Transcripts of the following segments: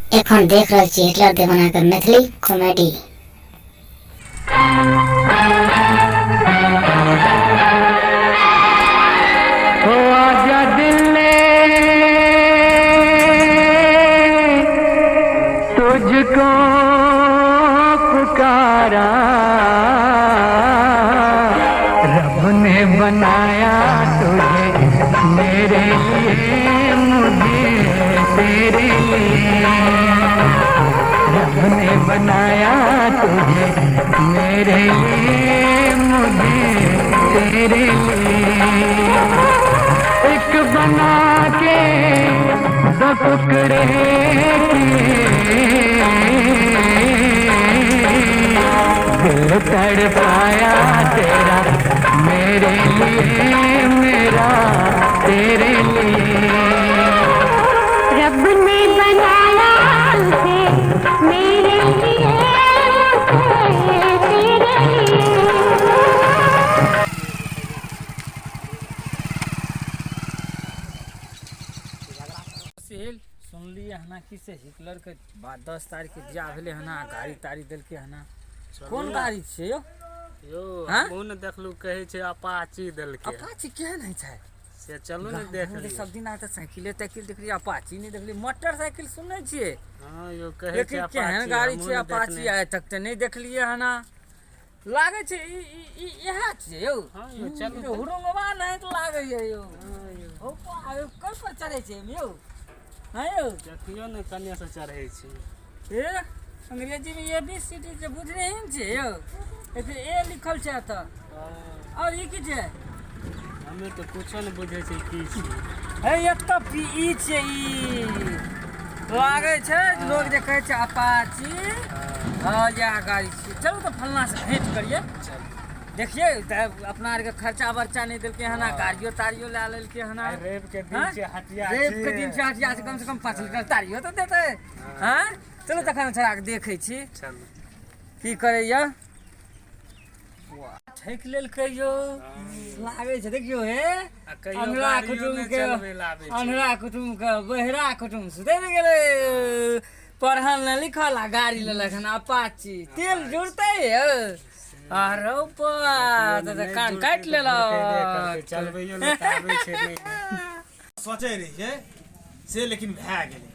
एखन देख रहल छी हिटलर दीवाना के मैथिली कॉमेडी। हो आजा दिल ने तुझको पुकारा, रब ने बनाया तुझे मेरे लिए, मुझे तेरे लिए। रब ने बनाया तुझे मेरे लिए, मुझे तेरे लिए। एक बना के दो टुकड़े किए, दिल तड़पाया तेरा मेरे लिए, मेरा तेरे लिए। रब ने बनाया तुझे मेरे लिए, मुझे तेरे लिए। सुशील, सुनलियै हना कि से हिटलर के 10 तारीख के बियाह भेलै हना, गाड़ी ताड़ी देलकै हना। कोन गाड़ी छियै यौ? यौ, हाँ? हमहूँ ने देखलू, कहै छै अपाची देलकै। अपाची केहन होइ छै? से चलू ने देख गाँवमे लिअ। सब दिन तऽ साइकिले ताइकिल देखलियै, अपाची नहि देखलियै। मोटरसाइकिल सुनै छियै। हँ यौ, कहै छै लेकिन केहन अपाची, गाड़ी हमहूँ छै ने अपाची? देखने। आइ तक तऽ नहि देखलियै हना। लागै छै ई ई ई इएह छियै यौ। हँ यौ, चलू ई तऽ। हुरुंगवा नहि तऽ लागैए यौ। हँ यौ। हौ बा, यौ, कै पर चढ़ै छै एहिमे यौ? हँ यौ। देखियौ ने कने से चढ़ै छै। हे, अंग्रेजीमे A B C D J बुझने ही ने छियै यौ। एते ए लिखल छै एतऽ। और ई की छै? हमे तऽ कुछो नहि बुझै छियै की छियै। हे, एतऽ पी ई छै। ई लागै छै लोग जे कहै छै अपाची। हँ, इएह गाड़ी छियै। चलू तऽ फलना से भेंट करियै, देखियै तऽ अपना आरके खर्चा बर्चा नहि देलकै हन आ गाड़ियो ताड़ियो लए लेलकै हन। आइ रवि के दिन हँ? छै, हटिया रवि के दिन छै। छै, हटिया छै, कम से कम 5 लीटर ताड़ियो तऽ देतै। हँ, चलू तखन छोड़ा के देखै छी। चलू। की करैया। ठकि लेलकै यौ, लागै छै। देखियौ हे, आ कहियो अन्हरा गाड़ियो कुटुम नहि के चलबै लए आबै छै। अन्हरा कुटुम के बहिरा कुटुम सुधरि गेलै। पढ़ल ने लिखल आ गाड़ी लेलक हन अपाची। तेल जुड़तै यौ? अरे बा, तऽ नहि कान जुड़तै काटि तऽ लेलक। भुलकेबे करतै, चलबैयो लए तऽ आबै छै नहि। सोचै रहियै से लेकिन भए गेलै।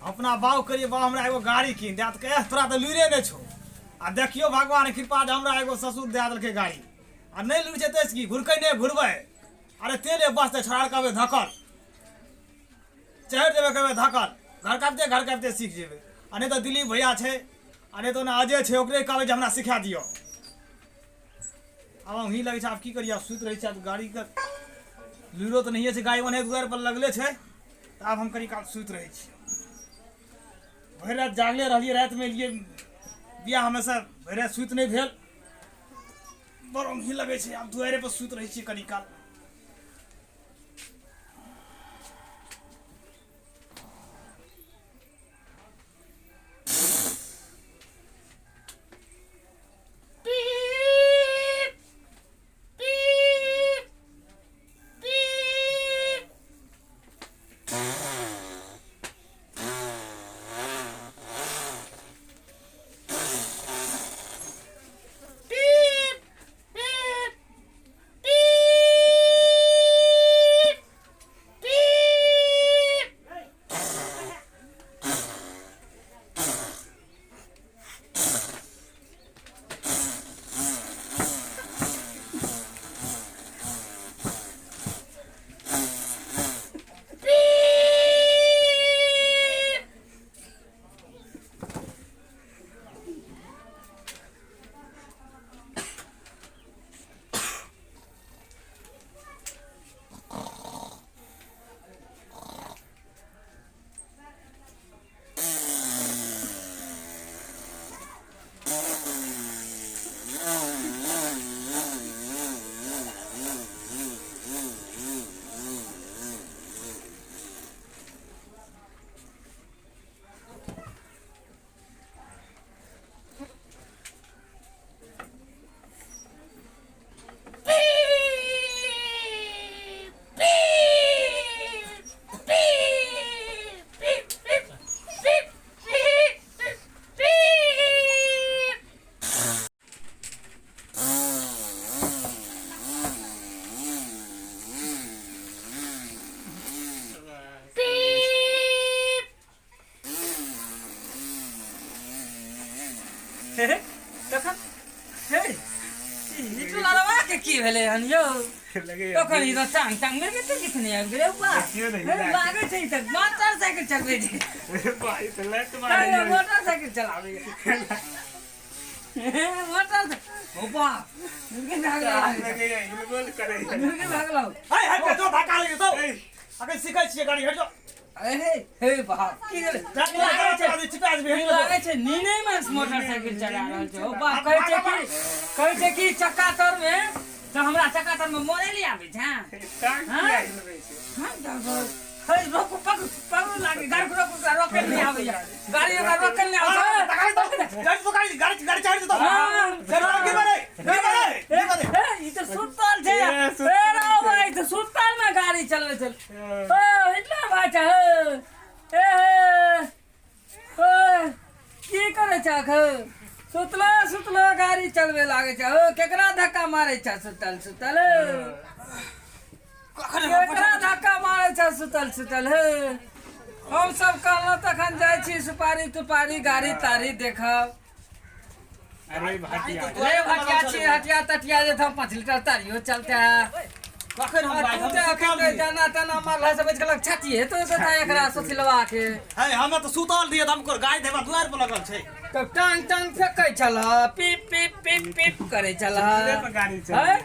अपना बाउ करियै, बाउ हमरा एगो गाड़ी कीन दए, तऽ कहै तोरा तऽ लुरिए नहि छौ। आ देखियौ भगवान कृपा जे हमरा एगो ससुर दए देलकै गाड़ी। आ नहि लुरि छै ताहिसँ की घुरकै नहि घुरबै। अरे तेले बचतै, छोड़ा कहबै धकल चढ़ि जेबै, कहबै धकल घरकाबिते घरकाबिते सीख जेबै। आ नहि तऽ दिलीप भैया छै, आ नहि तऽ ओना अजय छै, ओकरे कहबै जे हमरा सिखा दिअ। आब अहीं लगै छै। आब की करियै? आब सुति रहै छै। आब गाड़ीके लुरो तऽ नहिए छै, गाड़ी ओनाहि दुआरि पर लगले छै। तऽ आब हम कनि काल सुति रहै छी। भरि राति जागले रहलियै। रातिमे एलियै बियाहमे से, भरि राति सुति नहि भेल। बड़ ओंघी लगै छै। आब दुआरे पर सुति रहै छियै कनि काल। की भेलै हन यौ? लगैया तखन ई तऽ टांग टांग मेरे कते किछु नहि आबि गेलै बा। देखियौ ने, हिला के। लागै छै ई तऽ मोटरसाइकिल चलबै छै। भाई तऽ लाइट मारै मोटरसाइकिल चलाबै मोटर ओ बा मुर्गी भागल। लगैया हिलबोल करै। मुर्गी भागल। हाय हाय जो धक्का लागि जेतौ। अखन सीखै छियै गाड़ी, हट जो। अरे हे बाप, की भेलै? लागै छै चिपा जेबै, हट जो। लागै छै नीने में मोटरसाइकिल चला रहल छै। ओ बाप, कहै छै कि, कहै छै कि चक्का तर में तऽ हमरा चक्का तर में मोड़े ले आबै छै। टांग किया हिलबै छै? हाँ, हे रोकू, पकड़ू पकड़ू, लागे गाड़ी के रोकू, रोके नहीं आबैया गाड़ी, ओकरा रोके नहीं आबै छै। गाड़ी तो गाड़ी गाड़ी गाड़ी चढ़ जेतौ। हाँ। गिरबे रे, गिरबे रे, गिरबे रे। ए, ई तऽ सुतल छै। ए, सुतल। ए रौ भाइ, तऽ सुतल में गाड़ी चलबै छै। ओ इतना भाइ छै। हे ए हे ओ की करै छ अख? सुतलो सुतलो गाड़ी चलबे लागै छै। हो, केकरा धक्का मारै छ सुतल सुतल? केकरा धक्का मारै छ सुतल सुतल? हे, हम सब कहलहुँ तखन जाइ छी सुपारी तुपारी गाड़ी ताड़ी देखब। अरे भाटिया। रे भटिया छी, हटिया तटिया जे 5 लीटर तारियो चलते है। कखन हम भाइ तू हम तऽ अखन सुतल रहियै। जाना ताना मारला से बचि गेलक, छातिए तो तऽ एकरा सोचिलवा के। है, हमे तऽ सुतल रहियै तऽ हम गाड़ी देबा दुआरि पर लगल छै। तब टांग टांग फेकै छल, पीप पीप पीप पीप करै छल। सुतले पर गाड़ी चलै। हैं?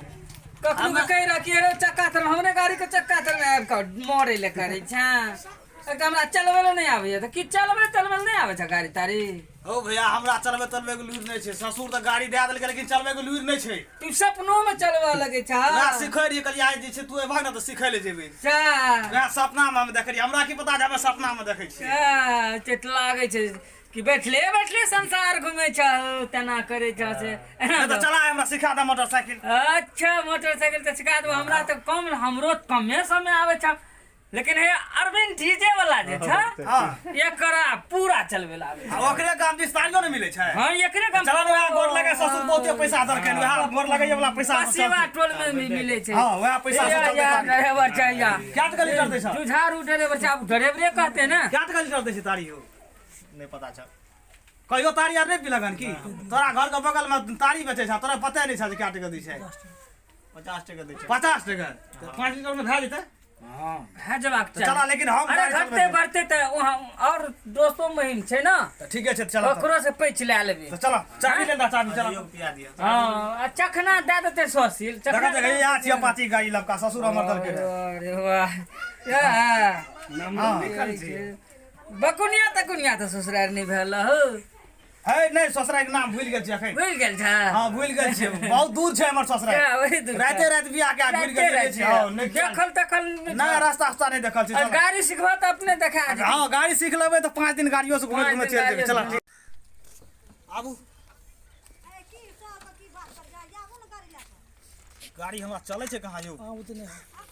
कखनो के कहि रखिए रे चक्का तर, हमरे गाड़ी के चक्का तर में आबि कऽ मरे ले करै छै। एक हमरा चलबै लए नहि आबैया तऽ की चलबै तलबै लए नहि आबै छै गाड़ी ताड़ी? हौ भैया, हमरा चलबै तलबै के लूरि नहि छै। ससुर तऽ गाड़ी दए देलकै, लेकिन चलबै के लूरि नहि छै। तू सपनो में चलबऽ लगै छ। वएह सिखै रहियै, कहलियै आइ जे छै तू एबह ने तऽ सिखै लए जेबै। सएह। वएह सपना मे हम देखै रहियै, हमरा की पता जे हमे सपना मे देखै छियै। सएह, चित लागै छै कि बैठले बैठले संसार घुमै छ, तेना करै छ से। नहि तऽ चला, हमरा सिखा दे मोटरसाइकिल। अच्छा, मोटरसाइकिल तऽ सिखा देबो। हमरा तऽ कम, हमरो कमे समय आबै छ, लेकिन हे अरविंद डीजे वाला जे छ, एकरा पूरा चलबै ला आबै। आ ओकरे गाम दिस तारियो नहि मिलै छै। हाँ, एकरे गाम। चला ने, वएह गोर लगे, ससुर बहुते पैसा देलकै, वएह गोर लगैये वाला पैसा से पसिवा चलतै। टोल में भी मिलै छै। हाँ, वएह पैसा से या, चलतै या, तारी। ड्राइवर छै या। क्या टका लीटर दै छ? जुझारू ड्राइवर छै, आब ड्राइवरे कहते ने। क्या टका लीटर दै छै तारी हो? नहि पता छ? कहियो तारी आर नहि पीलक हन की? तोरा घर के बगल में तारी बेचै छ, तोरा पते नहि छ जे क्या टका दै छै? 50 टका दै छै। 50 टका तऽ 5 लीटर में भए जेतै। हाँ, भए जेबाक तऽ चाही। चला, लेकिन हम अरे गाड़ी घटते चलबै छी। बढ़ते तऽ वहाँ और दोस्तो महीन छै ने। तऽ ठीके छै, चला तऽ। ओकरो से पैच लए लेबै। तऽ चला, चाबी लेने चाबी, चला। यो पिया दिअ। हाँ, आ चखना दए देतै सोसिल देखा चखना। देखा, इएह छियै अपाची गाड़ी, लबका ससुर हमर देलकै रहए। अरे वाह, या, नंबर लिखल छै। बकुनिया तकुनिया तऽ ससुरार नहि भेल हो? है नहि, ससुराके नाम भूलि गेल छियै अखन। भूलि गेल छै? हाँ, भूलि गेल छियै, बहुत दूर छै हमर ससुराल। क्या, ओही दूर छै। राते राति बियाह के घुरि गेल राते छियै। हाँ, नहि देखल तखल नहि, रास्ता उस्ता नहि देखल छै। आ चल। गाड़ी सिखबा तऽ अपने देखा देतै। हाँ, गाड़ी सीख लेबै तऽ 5 दिन गाड़ियो से घुमैत 5 घुमैत दिन चलि जेबै। गाड़ियो चल से। ठीक, आबू। गाड़ी हमरा चलै छै कहाँ यौ?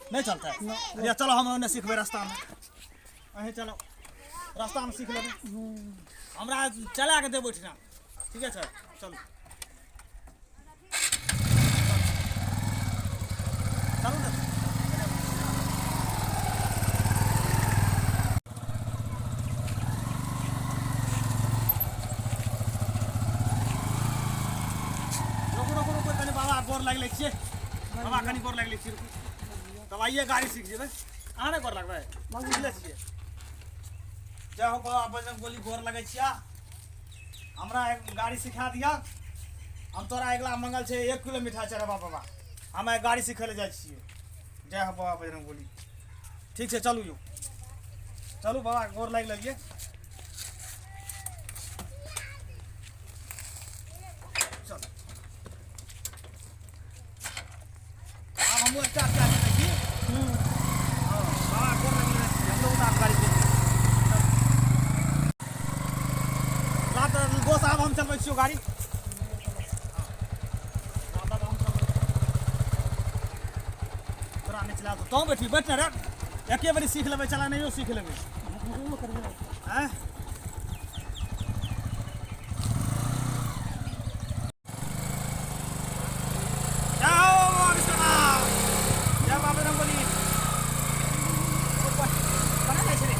नहि चलतै? अरे चलो, हम ओन्ने सिखबै रास्तामे। अहीं चलो, रास्तामे सीख लेबै। हमरा चला के देब ओहिठिना, ठीके छै? चलू चलू ने। रुकू रुकू रुकू कनि, बाबा गोर लागि लै छियै। बाबा, कनि गोर लागि लै छियै, रुकू। तब आइए गाड़ी सीख जेबै। अहाँ नहि गोर लगबै? सीख छियै। जय हो बाबा बजरंग बली, गोर लगै छिया। हमरा एक गाड़ी सिखा दिया, हम तोरा अगिला मंगल छै 1 किलो मिठाइ चढ़ेबा। बाबा, हम आइ गाड़ी सिखै लए जाइ छियै। जय हो बाबा बजरंग बली। ठीक छै, चलू यौ, चलू। बाबा गोर लागि लेलियै। चलू, आब हमहूँ स्टार्ट कए देबै की? हँ, बाबा गोर लागि लेने छियै। हमरो उतार गाड़ी सीख। रात दोस्त, आब हम चलबै छियौ गाड़ी। रात आब हम चलबै। तोरा नहि चला तो बैठी, बैठ ने रे। एके बेरी सीख लेबै, चलानाइयो सीख लेबै। आँय, जाओ बाबा विश्वनाथ, जय बाबा बजरंगबली। केना जाइ छै रे?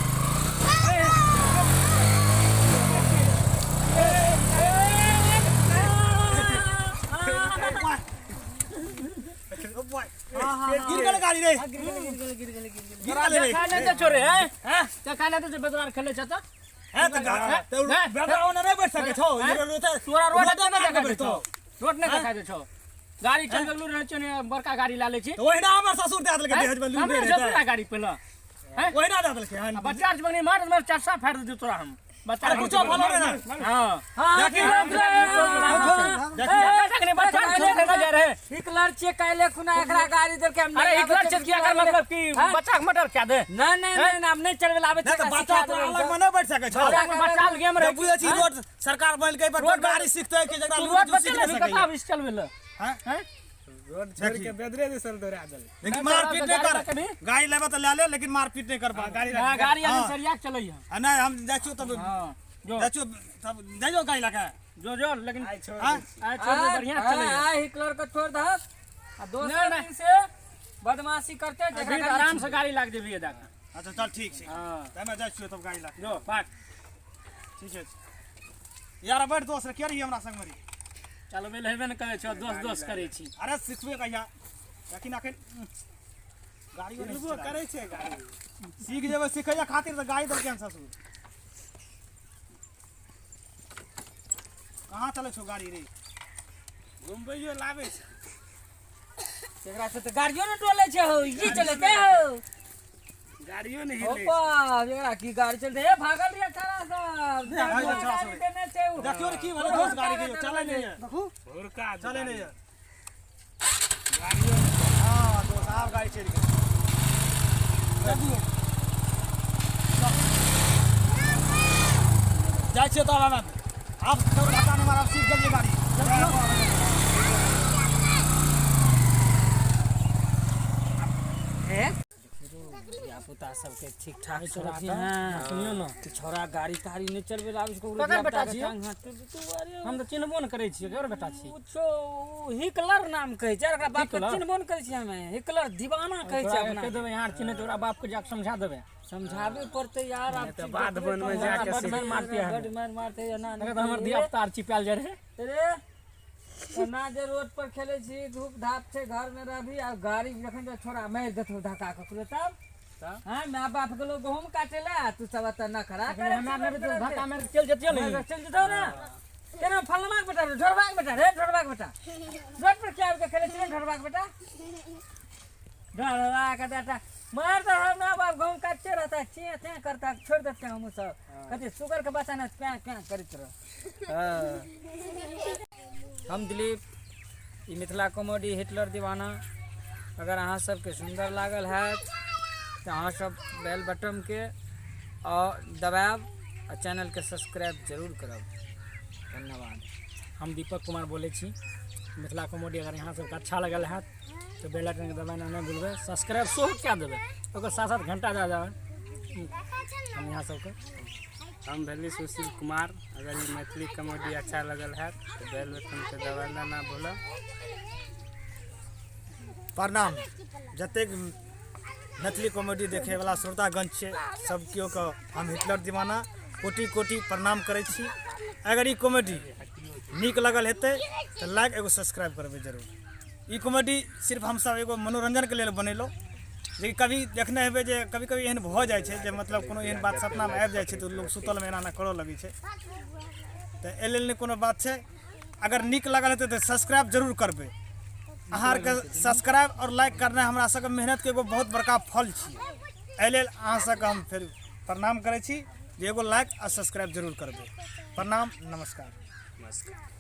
गिर गेल गाड़ी रे। गिर गेलै, गिर गेलै, गिर गेलै, गिर गेलै। गिर गेलै रे। देखा नहि दै छौ रे, हैं? हैं? देखा नहि दै छौ, बेदरा खेलै छ तऽ? हैं तऽ तऽ बेदरा ओने नहि बैठ सकै छौ। तोरा रोड नहि देखा दै छौ, रोड नहि देखा दै छौ। गाड़ी चलबै लूर रहै छौ ने, बड़का गाड़ी लए लै छी। तऽ ओहिना हमर ससुर दए देलकै दहेजमे, लूर हमरा नहि रहै तोरा गाड़ी पहिले। हैं? ओहिना दए देलकै हन। आ बच्चा आर बगनी मार मार चरसा फाड़ि देतौ तोरा हम। बच्चा अरे कुछो भलो रे ना। हां देखी। देखी बच्चा छोड़ के जा रहे। हिटलर छियै, काल्हि खुना एकरा गाड़ी देलकै, हम अरे नहि हिटलर आबै छै छै, कि एकर मतलब कि हैं? बच्चा के मर्डर कए दे? नहि नहि नहि, हम नहि चलबै लए आबै छै, नहि तऽ एकरा बच्चा सिखा तोरा देबै। अलग मे नहि बैठ सकै छौ। बच्चा के बच्चा गेम रहे। जब बुझै छी रोड सरकार बनेलकै पर रोड गाड़ी सिखतै कि जकरा तू लूर रोड पर सीख चल नहि अभी सकैए। कता अभी चलबै ले? हैं? हैं? रोड छोड़ के बेदरे जैसन दौड़ा देलकै। लेकिन नहीं, मारपीट तोरा नहीं गाड़ी कर। कभी? गाड़ी लेबे तऽ लए ले, लेकिन मारपीट नहीं करबा गाड़ी। हां, गाड़ी हाँ। आदमी सरिया के चलैया। आ नहीं, हम जाइ छियौ तब। हां, जो। जाइ छियौ तब, जाइ गाड़ी लए के। जो जो, लेकिन आइ छोड़। हाँ? आइ छोड़ दे, बढ़िया चलैया। आ हिटलर के छोड़ दहक आ नहीं, दोसर नहीं। दिन से बदमाशी करते अभी जकरा तऽ गाड़ी आराम से गाड़ी लाग जेबही एदा। अच्छा चल, ठीक छै। हां। तऽ जाइ छियौ तब गाड़ी लए के। जो भाग। ठीक छै यार, बैठ दोस्त रे, किया रही हमरा संग मरी? चलबै लए हेबे ने करै छौ, दोस्त दोस्त करै छी। अरे सिखबे कहिया, लेकिन अखन गाड़ियो नहि सिखबो चलाबै। करै छै गाड़ी। सीख जेबै, सिखैया खातिर तऽ गाड़ी देलकै हन ससुर। कहाँ चलै छौ गाड़ी रे? घुमबैयो लाबै छै। एकरा से तऽ गाड़ियो ने डोलै छै हौ, ई चलेतै हौ? गाड़ियो नहि ओ हिलै छै। बाप, एकरा की गाड़ी चलतै? ए भागल रे छौड़ा सब। भागल छौड़ा सब। गाड़ी देने छै उ। देखियौ ने की भेलै दोस्त गाड़ी के, चलै नहि यऽ। भोरका चलै नहि यऽ। गाड़ियो। हाँ दोस्त, आब गाड़ी चलि गेल। जाइ छियै तब हमे आब, तोर धक्का नहि मारब, सीख गेलियै गाड़ी। धिया पुता सबके ठीक ठाक से रखी। हाँ, सुनियौ ने। कि छौड़ा गाड़ी ताड़ी नहि चलबै लए आबै छै ककरो। ककर धिया बेटा पुताके छियै? टांग हाथ टूटि जेतौ, अरे हम तऽ चिन्हबो ने करै छियै, केकर बेटा छी? कुछो हिकलर नाम कहै छै, ओकरा बाप के। हिकलर? चिन्हबो ने करै छियै हमे, हिकलर दीवाना कहै छै तोरा अपना। कहि देबै, यहाँ चिन्है तऽ ओकरा बाप के जाके समझा देबै। समझाबे पड़तै यार आब। तऽ बाध बनमे जाके बड मारि मारतै हमे। बड मारि मारतै एना। नहि तऽ हमर धिया पुता आर चिपायल जाइ रहै। रे एना जे रोड पर खेलै छी, धूप धाप छै, घर मे रहबी आ गाड़ी जखन जे छोड़ा मारि देतौ धक्का ककरो तब? हाँ, माय बाप गेलो गहूम काटे ला, तू सब एतऽ नखरा करै हमरा छी। नहि तऽ धक्का मारि के चलि जतियै ने। चलि जेतौ ने। केना फलना के बेटा रे, ढोरबा के बेटा रे, ढोरबा के बेटा, रोड पर किया आबि के खेलै छी रे? ढोरबा के बेटा, ढोरबा के बेटा, मार दे। हम माय बाप गहूम काटते रहता, चें चें करता, छोड़ि देते। हमहूँ सब कहते सुगर के बच्चा ने, प्यां प्यां करैत रह। हाँ। हम दिलीप, ई मिथिला कॉमेडी हिटलर दीवाना अगर अहाँ सबके सुन्दर लागल हैत तऽ अहाँ सब बेल बटनके आओर दबायब आ चैनलके सब्सक्राइब जरूर करब। धन्यवाद। हम दीपक कुमार बोलै छी। मिथिला कॉमेडी अगर अहाँ सबके अच्छा लगल हैत तऽ बेल आइकनके दबाना नहि भूलबै, सब्सक्राइब सेहो कए देबै, ओकर साथ साथ घंटा दए देबै। हम यहाँ सबके हम भेली सुशील कुमार। अगर ई मैथिली कॉमेडी अच्छा लगल हैत तऽ बेल बटनके दबाना ना भूलब। प्रणाम। जतेक मैथिली कॉमेडी देखैवला श्रोतागण छै, सब केओके हम हिटलर दीवाना कोटि कोटि प्रणाम करै छी। अगर ई कॉमेडी नीक लगल हेतै तऽ लाइक एगो सब्सक्राइब करबै जरूर। ई कॉमेडी सिर्फ हमसब एगो मनोरञ्जनके लेल बनेलहुँ, जेकि कभी देखने हेबै जे कभी कभी एहन भऽ जाइ छै जे मतलब कोनो एहन बात सपनामे आबि जाइ छै तऽ लोक सुतलमे एना एना करऽ लगै छै। तऽ एहि लेल नहि कोनो बात छै। अगर नीक लागल हेतै तऽ सब्सक्राइब जरूर करबै। अहाँ आरके सब्सक्राइब आओर लाइक करनाइ हमरा सबके मेहनतके एगो बहुत बड़का फल छियै। एहि लेल अहाँ सबके हम फेर प्रणाम करै छी जे एगो लाइक आ सब्सक्राइब जरूर करबै। प्रणाम, नमस्कार। नमस्कार।